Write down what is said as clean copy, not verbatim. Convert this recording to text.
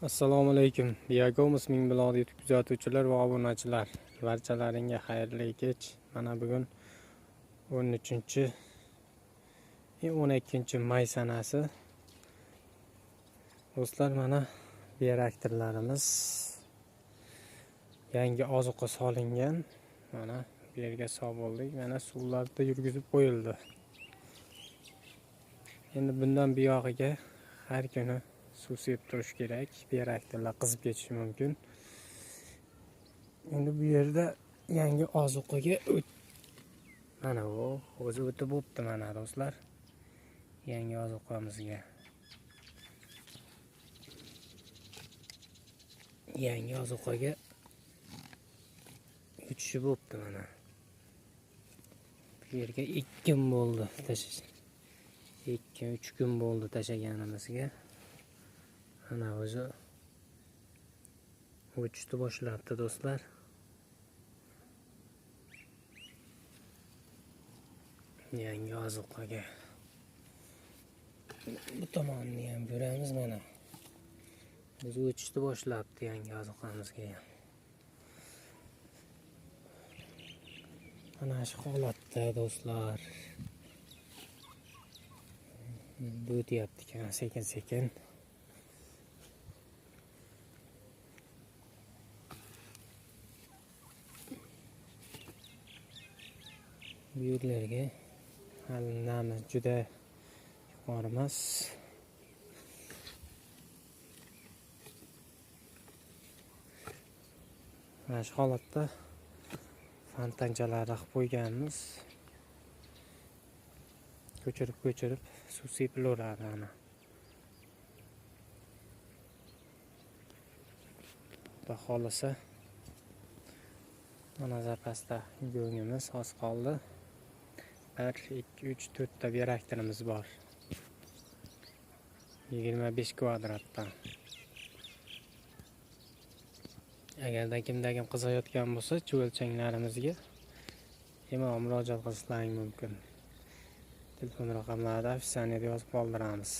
Assalomu alaykum. Biogumos Ming Buloq YouTube kuzatuvchilar va obunachilar. Barchalaringga xayrli kech. Mana bugun 13-12 may sanasi. Do'stlar, mana bioreaktorlarimiz yangi ozuqa solingan. Mana bu yerga solib bo'ldik. Mana suvlarda yurgizib qo'yildi. Endi bundan buyog'iga har kuni suv sepib turish kerak. Bioreaktorlar qizib ketishi mumkin. Endi bu yerda yangi ozuqaga mana bu o'zi o'tib bo'pti mana do'stlar. Yangi ozuqamizga. Yangi ozuqaga o'tishi bo'pti mana. Bu yerga 2 kun bo'ldi tashash. 2-3 kun bo'ldi tashaganimizga. Mana o'zi o'chishni boshlabdi do'stlar. Yangi ozuqaga. Bu tomonni ham ko'ramiz mana. O'zi o'chishni boshlabdi yangi ozuqamizga ham. Mana shu holatda do'stlar. Endi o'tyapti ekan sekin-sekin. Bu yerlarga hali nami juda yuqori emas. Mana shu holatda fontanchalarni qilib qo'yganmiz. Ko'chirib-ko'chirib suv sepilaveradi ana. Xudo xohlasa mana zapasda go'ngimiz oz qoldi. 1, 2, 3, 4 ta bioreaktorimiz bor. 25 kvadratdan. Agarda kimda-kim qizayotgan bo'lsa, chuvalchanglarimizga bemalol murojaat qilishlaring mumkin. Telefon raqamlarini описаниеda yozib qoldiramiz.